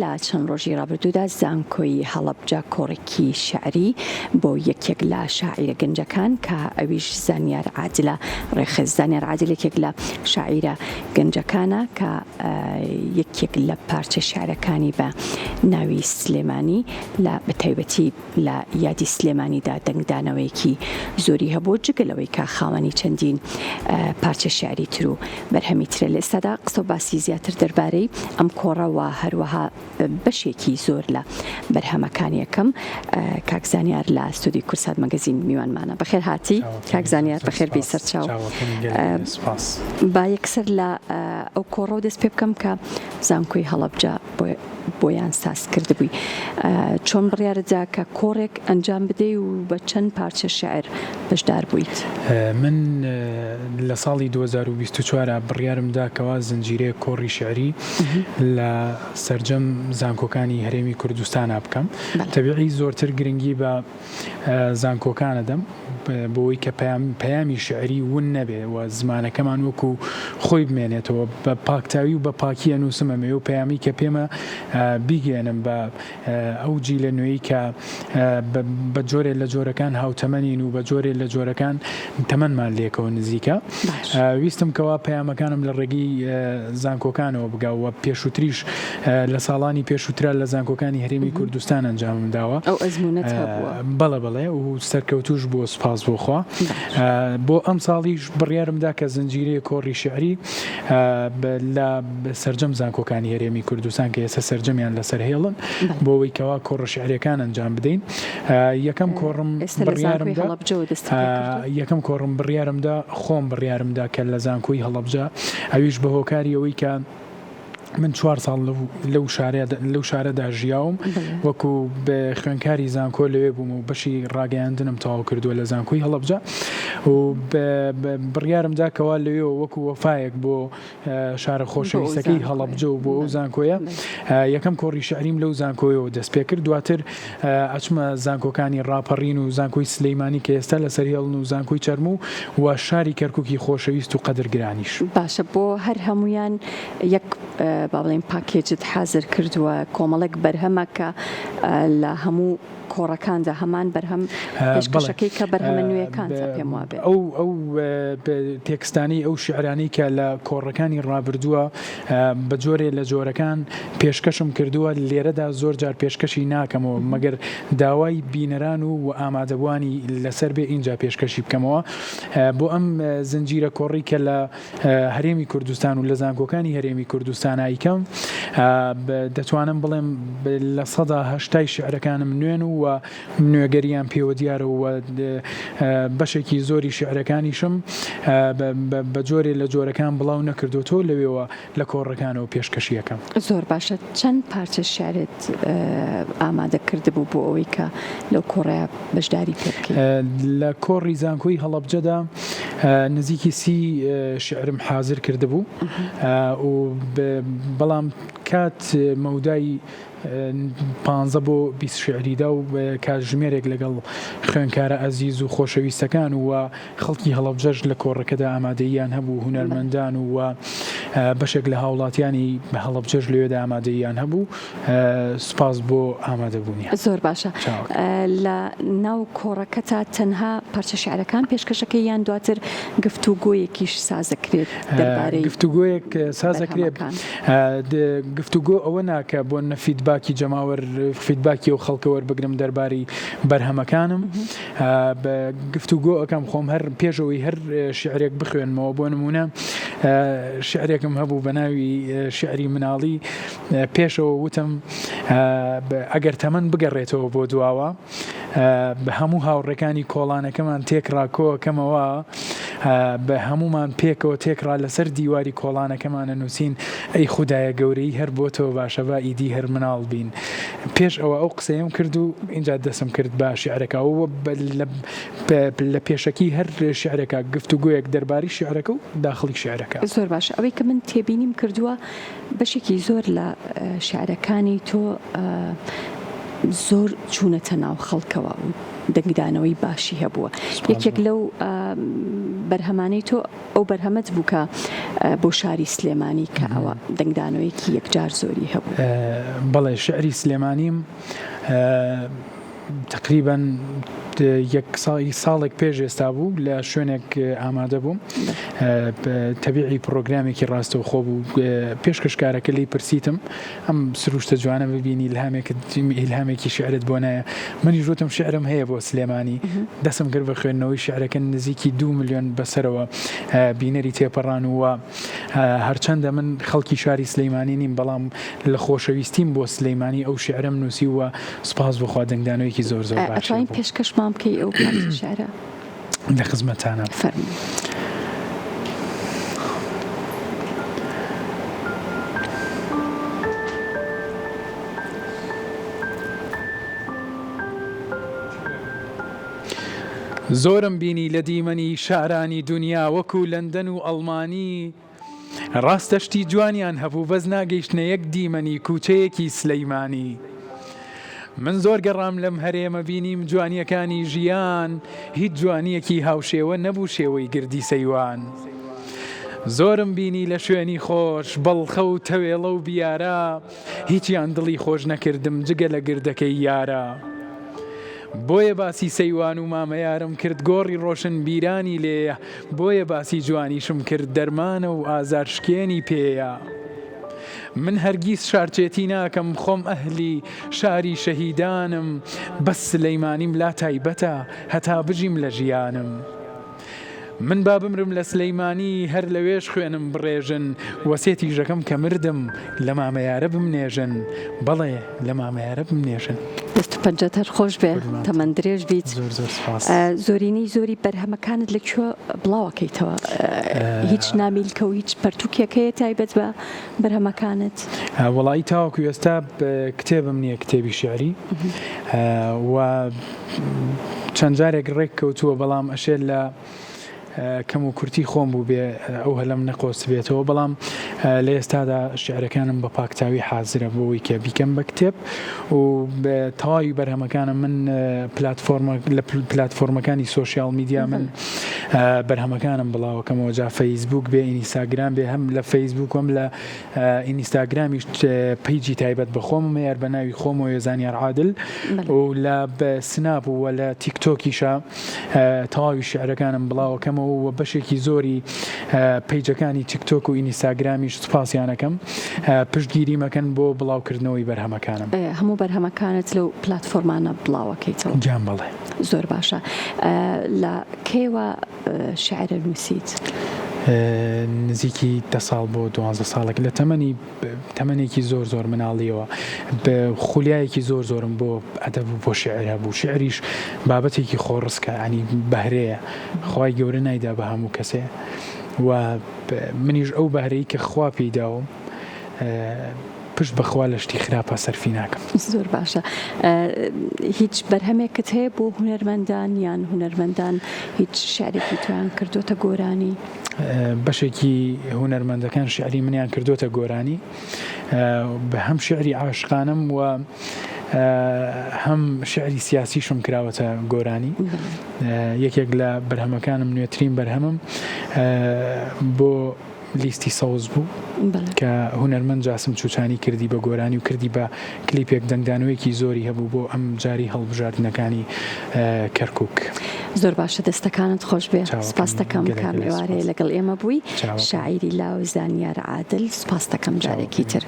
لە چەند ڕۆژی ڕابردوودا زانکۆی هەڵەبجە کۆڕێکی شیعری بۆ یەکێک لە شاعیرە گەنجەکان کە ئەویش زانیار عادلە ڕێکخست. زانیار عادل یەکێک لە شاعیرە گەنجەکانە کە یەکێک لە پارچە شیعرەکانی بە ناوی سلێمانی لە بەتایبەتی لە یادی سلێمانیدا دەنگدانەوەیەکی زۆری هەبوو، جگە لەوەی کە خاوەنی چەندین پارچە شیعری تر و بەرهەمی ترە. لە ئێستادا قسە و باسی زیاتر دەربارەی ئەم کۆڕە و هەروەها بەشێکی زۆر لە بەرهەمەکانی ئەکەم. کاک زانیار لە ستۆدیۆی کوردسات مەگەزین میوانمانە. بەخێر هاتی کاک زانیار، بەخێر بێی سەرچاو. با یەکسەر لە ئەو کۆڕەوە دەست پێ بکەم کە زانکۆی هەڵەبجە بۆیان ساز کردبووی. چۆن بڕیارت دا کە کۆڕێک ئەنجام بدەی و بە چەند پارچە شیعر بەشدار بوویت؟ من لە ساڵی 2024 بڕیارم دا کەوا زنجیرەیەک کۆڕی شیعری لە سەرجەم زانکۆکانی هەرێمی کوردستانا بکەم. تەبیعی زۆرتر گرنگی بە زانکۆکان ئەدەم بۆوەی کە پەیامی شیعری ون نەبێ و زمانەکەمان وەکو خۆی بمێنێتەوە بە پاکتاوی و بە پاکی ئەنووسم ئەمەوێ و پەیامی کە پێمە بیگەیەنم بە ئەو جیلە نوێی کە بە جۆرێ لە جۆرەکان هاوتەمەنین و بە جۆرێ لە جۆرەکان تەمەنمان لێکەوە نزیکە ویستم کەوا پەیامەکانم لە ڕێگەی زانکۆکانەوە بگا و پێشووتریش لە ساڵانی پێشووترا لە زانکۆکانی هەرێمی کوردستان ئەنجامم داوە. ئەو ئەزموونەت هەبووە؟ بەڵێ بەڵێ و سەرکەوتووش بووە سوپاس بۆ خوا. بۆ ئەمساڵیش بڕیارم دا کە زنجیرەیەک کۆڕی شیعری لە سەرجەم زانکۆکانی هەرێمی کوردستان کە ئێستا سەرجەمیان لەسەر هێڵن بۆ ئەوەی کەوا کۆڕە شیعریەکان ئەنجام بدەین. یەکەم کۆڕم بڕیارم دا یەکەم کۆڕم بڕیارم دا خۆم بڕیارم دا کە لە زانکۆی هەڵەبجە ئەویش بە هۆکاری ئەوەی کە من چوار ساڵ لەو شارە لەو شارەدا ژیاوم وەکو خوێنکاری زانکۆ لەوێ بووم و بەشی ڕاگەیاندنم تەواو کردووە لە زانکۆی هەڵەبجە و بڕیارم دا کەوا لەوێ وەکو وەفایەک بۆ شارە خۆشەویستەکەی هەڵەبجە و بۆ ئەو زانکۆیە یەکەم کۆڕی شعریم لەو زانکۆیەوە دەست پێکرد دواتر ئەچمە زانکۆکانی ڕاپەڕین و زانکۆی سلەیمانی کە ئێستا لەسەر هێڵن و زانکۆی چەرموو و شاری کەرکوکی خۆشەویست و قەدرگرانیش. باشە بۆ هەر هەموویان یەک با بڵێین پاکێجت حازر کردووە کۆمەڵێک بەرهەمە کە لە هەموو کۆڕەکاندا هەمان بەرهەم پێشکەشەکەی کە بەرهەمە نوێیەکانتە پێم وابێ. ئەو ئەو تێکستانەی ئەو شیعرانەی کە لە کۆڕەکانی ڕابردووە بە جۆرێ لە جۆرەکان پێشکەشم کردووە، لێرەدا زۆر جار پێشکەشی ناکەمەوە، مەگەر داوای بینەران و و ئامادەبووانی لەسەر بێ ئینجا پێشکەشی بکەمەوە. بۆ ئەم زنجیرە کۆڕی کە لە هەرێمی کوردستان و لە زانکۆکانی هەرێمی کوردستان ئایکەم، دەتوانم بڵێم 80% شیعرەکانم نوێن و نوێگەریان پێوە دیارە و بەشێکی زۆری شیعرەکانیشم بە جۆرێ لە جۆرەکان بڵاو نەکردۆتەوە لەوێوە لە کۆڕەکانەوە پێشکەشی ئەکەم. زۆر باشە چەند پارچە شیعرت ئامادە کردبوو بۆ ئەوەی کە لەو کۆڕەیا بەشداری پێ بکەی؟ لە کۆڕی زانکۆی هەڵەبجەدا نزیکی 30 شیعرم حازر کردبوو و بەڵام کات مەودای پانزە بۆ 20 شیعری دا و کاتژمێرێک لەگەڵ خوێندکارە ئەزیز و خۆشەویستەکان و خەڵکی هەڵەبجەش لە کۆڕەکەدا ئامادەییان هەبوو، هونەرمەندان و بەشێک لە هاوڵاتیانی هەڵەبجەش لەوێدا ئامادەییان هەبوو، سوپاس بۆ ئامادەبوونیان. زۆر باشە لە ناو کۆڕەکەتا تەنها پارچە شیعرەکان پێشکەشەکەی یان دواتر گفتوگۆیەکیش سازەکرێت دەربارەی گفتوگۆیەک سازەکرێت؟ گفتوگۆ ئەوە نا کە بۆ نە feedback ی جەماوەر feedback ی ئەو خەڵکە وەربگرم دەربارەی بەرهەمەکانم گفتوگۆ ئەکەم خۆم هەر پێشەوەی هەر شعرێک بخوێنمەوە بۆ نمونە شعرێکم هەبوو بە ناوی شعری مناڵی پێشەوە وتم ئەگەر تەمەن بگەڕێتەوە بۆ دواوە بە هەموو هاوڕێکانی کۆڵانەکەمان تێکڕا کۆکەمەوە بە هەمومان پێکەوە تێکڕا لەسەر دیواری کۆڵانەکەمانە نووسین ئەی خودایە گەورەی هەر بۆتەوە باشە با ئیدی هەر مناڵ بین پێش ئەوە ئەو قسەیەم کرد و ئینجا دەسم کرد بە شیعرەکە و لە پێشەکی هەر شیعرەکە گفتوگۆیەک دەربارەی شیعرەکە و داخڵی شیعرەکە. زۆر باشە ئەوەی کە من تێبینیم کردووە بەشێکی زۆر لە شیعرەکانی تۆ. زۆر چوونەتە ناو خەڵکەوە و دەنگدانەوەی باشی هەبووە. یەکێک لەو بەرهەمانەی تۆ ئەو بەرهەمەت بوو کە بۆ شاری سلێمانی کە ئەوە دەنگدانەوەیەکی یەکجار زۆری هەبوو. بەڵێ شیعری سلێمانیم تەقریبەن یەک ساڵێک پێش ئێستا بوو لە شوێنێک ئامادە بووم تەبیعی پرۆگرامێکی ڕاستەوخۆ بوو پێشکەشکارەکە لی پرسیتم ئەم سروشتە جوانە ببینی ئیلهامێکت ئیلهامێکی شیعرت بۆ نایە منیش وتم شیعرم هەیە بۆ سلێمانی دەسم کرد بە خوێندنەوەی شیعرەکە نزیکی دوو ملیۆن بەسەرەوە بینەری تێپەڕان و هەرچەندە من خەڵکی شاری سلەیمانی نیم بەڵام لە خۆشەویستیم بۆ سلەیمانی ئەو شیعرەم نووسی و سوپاس بۆ خوا دەنگدانەوەیەکی زۆر زۆر باشی ئەتوانی بوو. پێشکەشمان بکەی ئەو پارچە شیعرە؟ لە خزمەتتانام. فەرموو. زۆرم بینی لە دیمەنی شارانی دونیا وەکو لەندەن و ئەڵمانی ڕاستە شتی جوانیان هەبوو بەس ناگەیشتنە یەک دیمەنی کوچەیەکی سلەیمانی من زۆر گەڕام لەم هەرێمە بینیم جوانیەکانی ژیان هیچ جوانیەکی هاوشێوە نەبوو شێوەی گردی سەیوان زۆرم بینی لە شوێنی خۆش بەڵخە و تەوێڵە و بیارە هیچیان دڵی خۆش نەکردم جگە لە گردەکەی یارە بۆیە باسی سەیوان و مامەیارم کرد گۆڕی ڕۆشنبیرانی لێیە بۆیە باسی جوانیشم کرد دەرمانە و ئازارشکێنی پێیە من هەرگیز شارچێتی ناکەم خۆم ئەهلی شاری شەهیدانم بەس سلەیمانیم لا تایبەتە هەتا بژیم لە ژیانم من با بمرم لە سلەیمانی هەر لەوێش خوێنم بڕێژن وەسێتیشەکەم کە مردم لە مامەیارە بمنێژن بەڵێ لە مامەیارە بمنێژن. دەست و پەنجەت هەر خۆش بێ قوربانت. تەمەن درێژ بیت. زۆر زۆر سپاس. زۆرینەی زۆری بەرهەمەکانت لە کوێ بڵاوەکەیتەوە؟ هیچ نامیلکە و هیچ پەرتوکێک هەیە تایبەت بە بەرهەمەکانت؟ وەڵایی تاوەکو ئێستا کتێبم نییە کتێبی شیعری و چەند جارێک ڕێک کەوتووە بەڵام ئەشێ لە کەم و کورتی خۆم بووبێ ئەو هەلەم نەقۆستبێتەوە بەڵام لە ئێستادا شیعرەکانم بە پاکتاوی حازرە بۆ ئەوەی کە بیکەم بە کتێب و تەواوی بەرهەمەکانم من پلاتفۆرمە لە پلاتفۆرمەکانی social media من بەرهەمەکانم بڵاوەکەمەوە جا فەیسبوک بێ ئینیستاگرام بێ هەم لە فەیسبوک هەم لە ئینیستاگرامیش page ی تایبەت بە خۆمم هەیە بە ناوی خۆمەوە زانیار عادل و لە سناپ و لە تیکتۆکیشە تەواوی شیعرەکانم بڵاوەکەمەوە و بەشێکی زۆری page ەکانی تیکتۆک و ئینیستاگرامیش سوپاسیانەکەم پشتگیری مەکەن بۆ بڵاوکردنەوەی بەرهەمەکانم. هەموو بەرهەمەکانت لەو پلاتفۆرمانە بڵاوەکەیتەوە؟ گیان بەڵێ. زۆر باشە لە کەیەوە شیعر ئەنووسیت؟ نزیکی دە ساڵ بۆ دوانزە ساڵێک لە تەمەنی تەمەنێکی زۆر زۆر مناڵیەوە خولیایەکی زۆر زۆرم بۆ ئەدەب و بۆ شیعر هەبوو شیعریش بابەتێکی خۆڕسکە ینی بەهرەیە خوای گەورە نایدا بە هەموو کەسێ و منیش ئەو بەهرەی کە خوا پێی داوم پشت بەخوا لە شتی خراپا سەرفی ناکەم. زۆر باشە هیچ بەرهەمێکت هەیە بۆ هونەرمەندان یان هونەرمەندان هیچ شعرێکی تۆیان کردۆتە گۆرانی؟ بەشێکی هونەرمەندەکان شعری منیان کردۆتە گۆرانی هەم شعری عاشقانم و هەم شعری سیاسیشم کراوەتە گۆرانی یەکێک لە بەرهەمەکانم نوێترین بەرهەمم بۆ لیستی سەوز بوو کە هونەرمەند جاسم چوچانی کردی بە گۆرانی و کردی بە کلیپێک دەنگدانەوەیەکی زۆری هەبوو بۆ ئەم جاری هەڵبژاردنەکانی کەرکوک. زۆر باشە دەستەکانت خۆش بێ سپاست دەکەم کام ئێوارەیە لەگەڵ ئێمە بووی شاعیری لاو زانیار عادل سپاست دەکەم جارێکی تر.